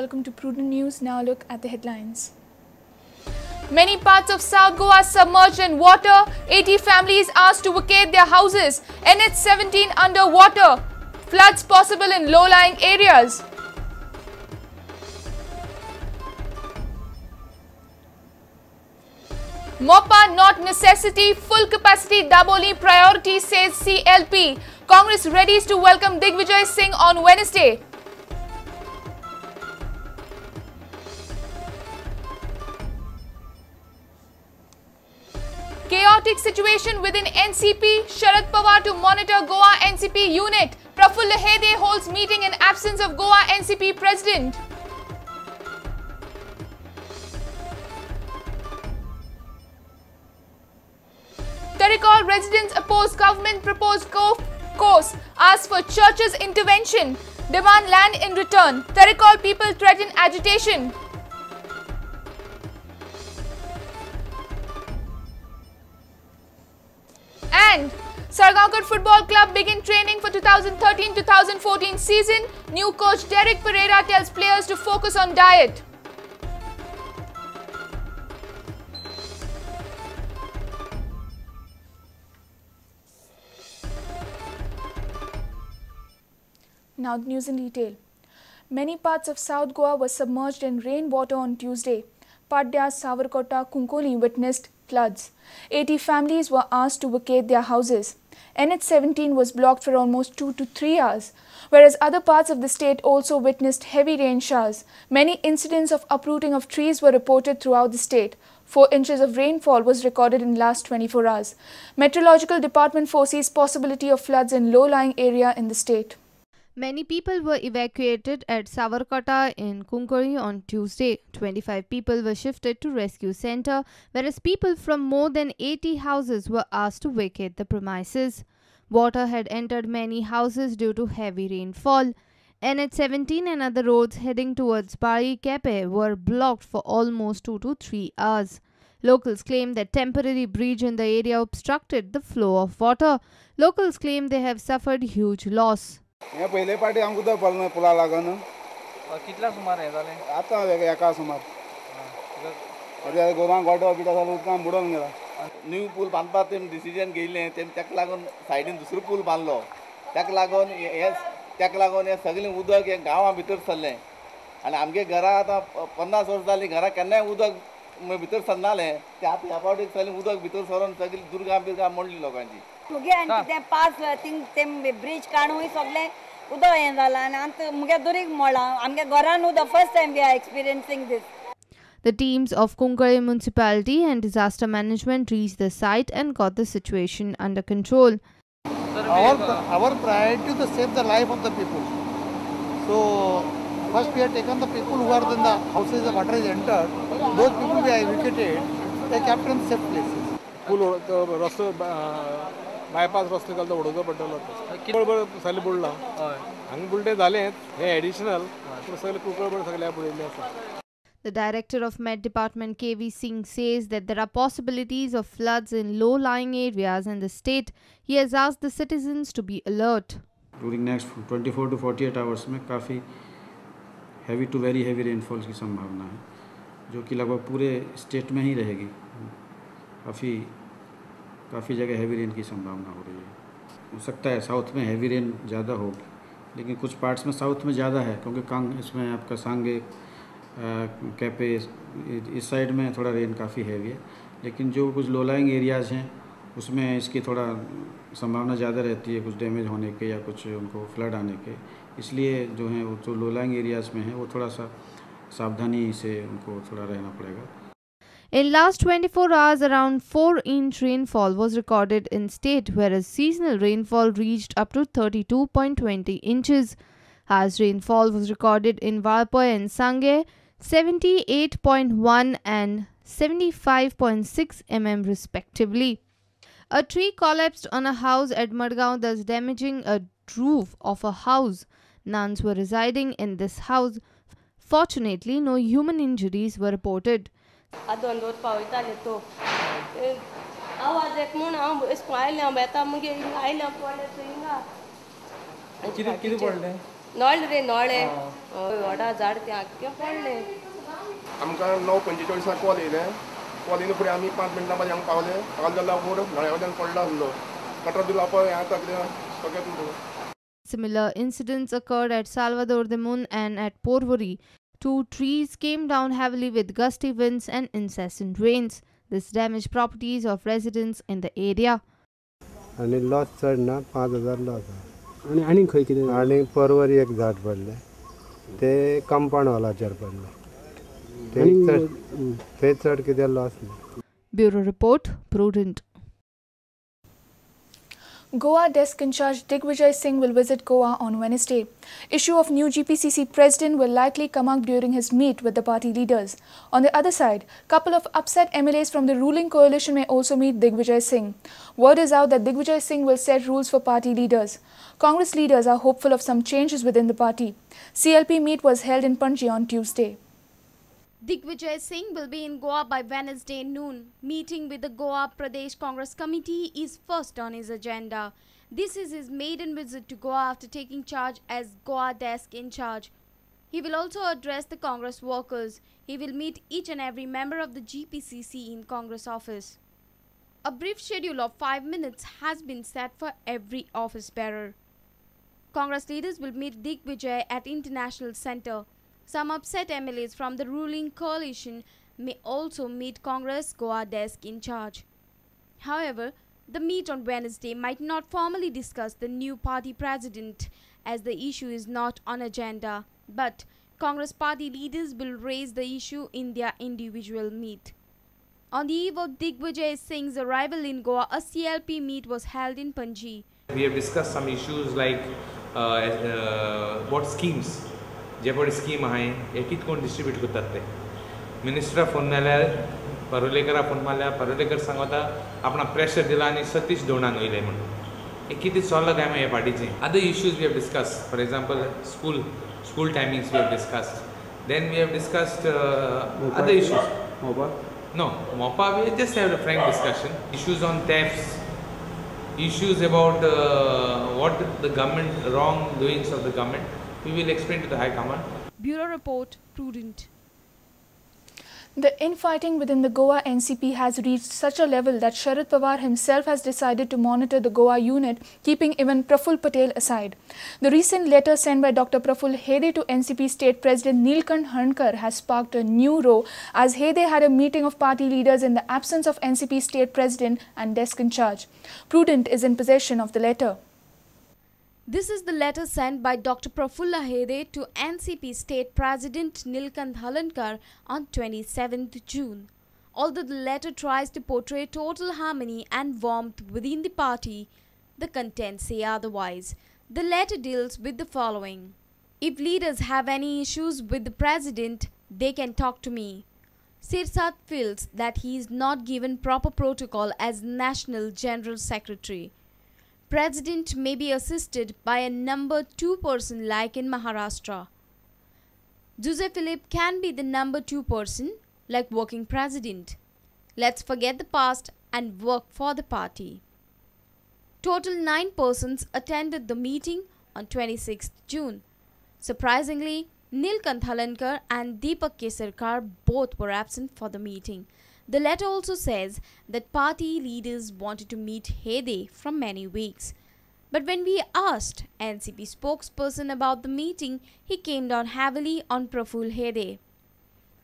Welcome to Prudent News. Now look at the headlines. Many parts of South Goa submerged in water. 80 families asked to vacate their houses. NH17 underwater. Floods possible in low-lying areas. Mopa not necessity, full capacity Dabolim priority, says CLP. Congress readies to welcome Digvijay Singh on Wednesday. Chaotic situation within NCP. Sharad Pawar to monitor Goa NCP unit. Prafull Hede holds meeting in absence of Goa NCP president. Terekhol residents oppose government proposed golf course, ask for church's intervention, demand land in return. Terekhol people threaten agitation. And Salgaocar Football Club begin training for 2013-2014 season. New coach Derek Pereira tells players to focus on diet. Now the news in detail. Many parts of South Goa were submerged in rainwater on Tuesday. Padya, Savarkota, Cuncolim witnessed floods. 80 families were asked to vacate their houses. NH17 was blocked for almost 2 to 3 hours, whereas other parts of the state also witnessed heavy rain showers. Many incidents of uprooting of trees were reported throughout the state. 4 inches of rainfall was recorded in last 24 hours. Meteorological Department foresees possibility of floods in low-lying area in the state. Many people were evacuated at Savarkota in Cuncolim on Tuesday. 25 people were shifted to rescue center, whereas people from more than 80 houses were asked to vacate the premises. Water had entered many houses due to heavy rainfall. NH17 and other roads heading towards Bari Kepe were blocked for almost 2 to 3 hours. Locals claim that temporary bridge in the area obstructed the flow of water. Locals claim they have suffered huge loss. हे पयले पाटी आमकां उदक पडलें पुला लागून. कितल्या सुमार हें जालें? आतां एका सुमार. गोरवां गोडो बिडो जालो उदकान बुडोवन गेला. न्यू पूल बांदपाक तेमी डिसिजन घेयलें, तेमी ताका लागून सायडीन दुसरो पूल बांदलो. ताका लागून हे सगळें उदक हे गांवां भितर सरलें आनी आमगे घरा आतां 50 वर्सां जालीं घरा केन्नाय उदक भितर सरनालें, तें आतां ह्या फावटी सगळें उदक भितर सरोन सगळीं दुर्गां बिर्गां मोडली लोकांची. मुगे आनी कितें पास थिंग ते ब्रिज काडून सगळें उदक हें जालां आनी आतां मुगे दुरीग मोडलां आमगे घरान उदक. First time we are experiencing this. The teams of Cuncolim Municipality and Disaster Management reached the site and got the situation under control. Our priority is to save the life of the people. So first we have taken the people who are in the houses, the water is entered. Those people we have evacuated, they kept in safe places. पूल रस्तो bypass रस्तो केलो तो उडोवचो पडटलो. सगळें बुडलां हांगा बुडलें जालेंच, हें additional पूण सगळें कुंकळ्ळे सगळ्या बुडिल्लें आसा. The director of Met Department KV Singh says that there are possibilities of floods in low-lying areas in the state. He has asked the citizens to be alert. During next 24 to 48 hours में काफ़ी heavy to very heavy rainfall की संभावना है, जो कि लगभग पूरे state में ही रहेगी. काफ़ी जगह हैवी रेन की संभावना हो रही है. हो सकता है साउथ में हैवी रेन ज़्यादा होगी, लेकिन कुछ पार्ट्स में साउथ में ज़्यादा है, क्योंकि कांग इसमें आपका सांगे कैपे इस साइड में थोड़ा रेन काफ़ी हैवी है, लेकिन जो कुछ लो लाइंग एरियाज़ हैं उसमें इसकी थोड़ा संभावना ज़्यादा रहती है कुछ डैमेज होने के या कुछ उनको फ्लड आने के. इसलिए जो है वो जो लो लाइंग एरियाज़ में है वो थोड़ा सा सावधानी से उनको थोड़ा रहना पड़ेगा. In last 24 hours, around 4-inch rainfall was recorded in state, whereas seasonal rainfall reached up to 32.20 inches. Highest rainfall was recorded in Valpoi and Sange, 78.1 and 75.6 mm respectively. A tree collapsed on a house at Madgaon, thus damaging a roof of a house. Nuns were residing in this house. Fortunately, no human injuries were reported. दोन पावयताले तो आवाज एक म्हूण हांव आयलें, हांव येता मुगे हिंगा आयलें, पडलें थंय हिंगा. कितें पडलें? नळ रे नळे व्हडा झाड तें आख्खें पडलें. आमकां 9:45 कॉल येयलें. कॉल येयले फुडें आमी 5 मिनटां बाद हांगा पावले. पावले जाल्यार वड नळ्या वयल्यान पडला आसलो. गटर बी लावपाक हें आतां कितें सगळें. Similar incidents occurred at Salvador de Mun and at Porvorim. 2 trees came down heavily with gusty winds and incessant rains. This damaged properties of residents in the area. आनी लॉस चड ना, 5,000 लॉस. आनी आनी खंय कितें? आनी पर्वरी एक झाड पडलें, ते कंपाउंड हॉलाचेर पडलें. ते चड कितें लॉस ना. Bureau Report, Prudent. Goa desk in charge Digvijay Singh will visit Goa on Wednesday. Issue of new GPCC president will likely come up during his meet with the party leaders. On the other side, couple of upset MLAs from the ruling coalition may also meet Digvijay Singh. Word is out that Digvijay Singh will set rules for party leaders. Congress leaders are hopeful of some changes within the party. CLP meet was held in Panaji on Tuesday. Digvijay Singh will be in Goa by Wednesday noon. Meeting with the Goa Pradesh Congress Committee is first on his agenda. This is his maiden visit to Goa after taking charge as Goa desk in charge. He will also address the Congress workers. He will meet each and every member of the GPCC in Congress office. A brief schedule of 5 minutes has been set for every office bearer. Congress leaders will meet Digvijay at International Center. Some upset MLAs from the ruling coalition may also meet Congress Goa desk in charge. However, the meet on Wednesday might not formally discuss the new party president as the issue is not on agenda. But Congress party leaders will raise the issue in their individual meet. On the eve of Digvijay Singh's arrival in Goa, a CLP meet was held in Panaji. We have discussed some issues like what schemes, जे पळय scheme आहाय हे कितें कोण distribute करतात ते. मिनिस्टरा phone मारल्यार परुलेकरा phone मारल्यार परुलेकर सांगता आपणा प्रेशर दिला आनी सतीश धोंडान वयले म्हणून. हे कितें चल्लां काय मागीर हे पार्टीचें. Other issues we have discuss, for example school timings we have discussed. Then we have discussed other issues. Mopa? No, Mopa we just have a frank discussion. Issues on thefts, issues about what the government, wrong doings of the government. We will explain to the High Command. Bureau Report, Prudent. The infighting within the Goa NCP has reached such a level that Sharad Pawar himself has decided to monitor the Goa unit, keeping even Praful Patel aside. The recent letter sent by Dr. Praful Hede to NCP State President Nilkanth Halarnkar has sparked a new row, as Hede had a meeting of party leaders in the absence of NCP State President and desk in charge. Prudent is in possession of the letter. This is the letter sent by Dr. Prafulla Hede to NCP State President Nilkanth Halarnkar on 27th June. Although the letter tries to portray total harmony and warmth within the party, the contents say otherwise. The letter deals with the following. If leaders have any issues with the president, they can talk to me. Sirsat feels that he is not given proper protocol as National General Secretary. President may be assisted by a number 2 person like in Maharashtra. Jose Philip can be the number 2 person like working president. Let's forget the past and work for the party. Total 9 persons attended the meeting on 26th June. Surprisingly, Nilkanth Halarnkar and Deepak Kesarkar both were absent for the meeting. The letter also says that party leaders wanted to meet Hede from many weeks. But when we asked NCP spokesperson about the meeting, he came down heavily on Praful Hede.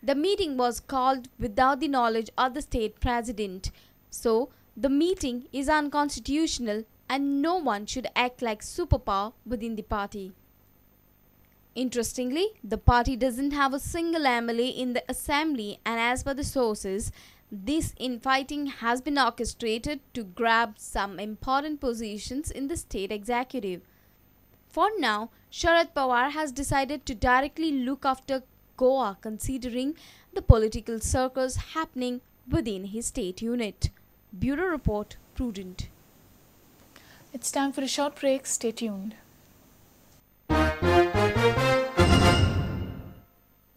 The meeting was called without the knowledge of the state president. So, the meeting is unconstitutional and no one should act like superpower within the party. Interestingly, the party doesn't have a single MLA in the assembly, and as per the sources, this infighting has been orchestrated to grab some important positions in the state executive. For now, Sharad Pawar has decided to directly look after Goa, considering the political circus happening within his state unit. Bureau Report, Prudent. It's time for a short break. Stay tuned.